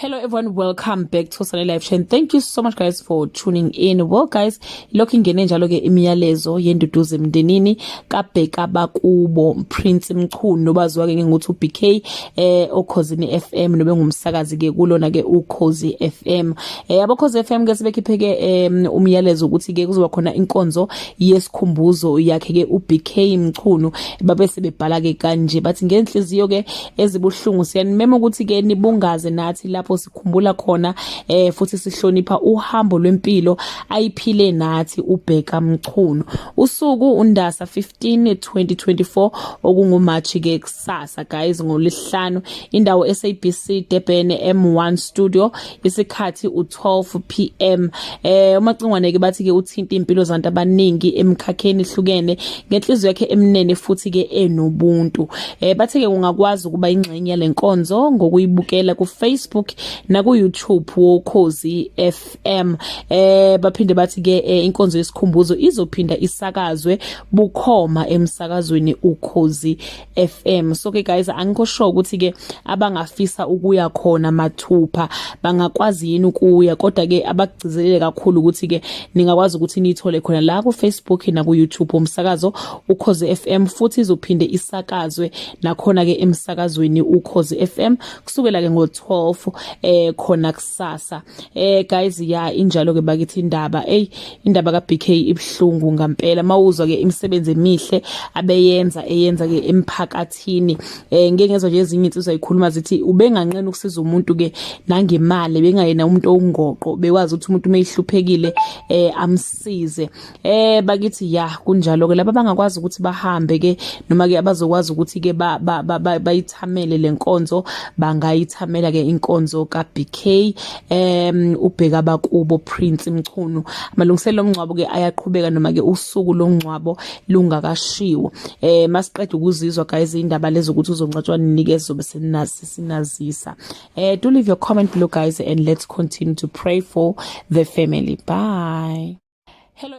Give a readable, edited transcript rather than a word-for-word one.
Hello everyone, welcome back to Sunday Live Chain. Thank you so much, guys, for tuning in. Well guys, lokhu ingene njalo ke imiyalezo yenduduzo emndenini kaBheka bakubo Prince Mchunu, nobaziwa ke ngokuthi uBK oKhozini FM, nobe ngumsakazi ke kulona ke uKhozi FM. AboKhozi FM ke sebekhiphe ke umyalezo ukuthi ke kuzoba khona inkonzo yesikhumbuzo yakhe ke uBK Mchunu. Babe sebebhala ke kanje, bathi ngenhliziyo ke ezibuhlungu siyanimema ukuthi ke nibungaze nathi lapho sikhumbula khona futhi sihlonipha uhambo lwempilo ayiphile nathi uBheka Mchunu. Usuku uNdasa 15 2024, okunguMarch ke kusasa guys, ngolesihlanu, indawo SABC Durban, M1 Studio, isikhathi u12 p.m. Umacingwane ke bathi ke uthinta impilo zabantu abaningi emkhakheni ehlukene ngenhliziyo yakhe emnene futhi ke enobuntu. Bathi ke ungakwazi ukuba ingxenye yalenkonzo ngokuyibukela ku Facebook na ku YouTube woKhozi FM. Baphinde bathi ke inkonzo yesikhumbuzo izophinda isakazwe bukhoma emsakazweni uKhozi FM. So ke guys, angikho sure ukuthi ke abangafisa ukuya khona mathupha bangakwazi yini ukuya, kodwa ke abagcizelele kakhulu ukuthi ke ningakwazi ukuthi nithole khona la ku Facebook na ku YouTube umsakazo uKhozi FM, futhi izophinde isakazwe nakhona ke emsakazweni uKhozi FM kusukela ke ngo12 khona kusasa. Guys, ya, injalo ke bakithi indaba. Ey, indaba ka BK ibhlungu ngampela mawuzwa ke imisebenzi emihle abeyenza, eyenza ke emphakathini. Ngeke ngezwa nje ezinye insizwa ikhuluma zithi ubenganqena ukusiza umuntu ke nangemali, bengayena umuntu ongoqo, bekwazi ukuthi umuntu mayihluphekile amsize. Bakithi, ya, kunjalo ke. Laba bangakwazi ukuthi bahambe ke noma ke abazokwazi ukuthi ke bayithamele lenkonzo, bangayithamela ke inkonzo ka BK, uBheka bakubo Prince Mchunu. Amalungiselelo omngcwabo ke ayaqhubeka noma ke usuku lomngcwabo lungakashiwo. Masiqeda ukuzizwa guys indaba lezo ukuthi uzongcwatshwa nini ke, zobe sinazisa. Do leave your comment below, guys, and let's continue to pray for the family. Bye. Hello.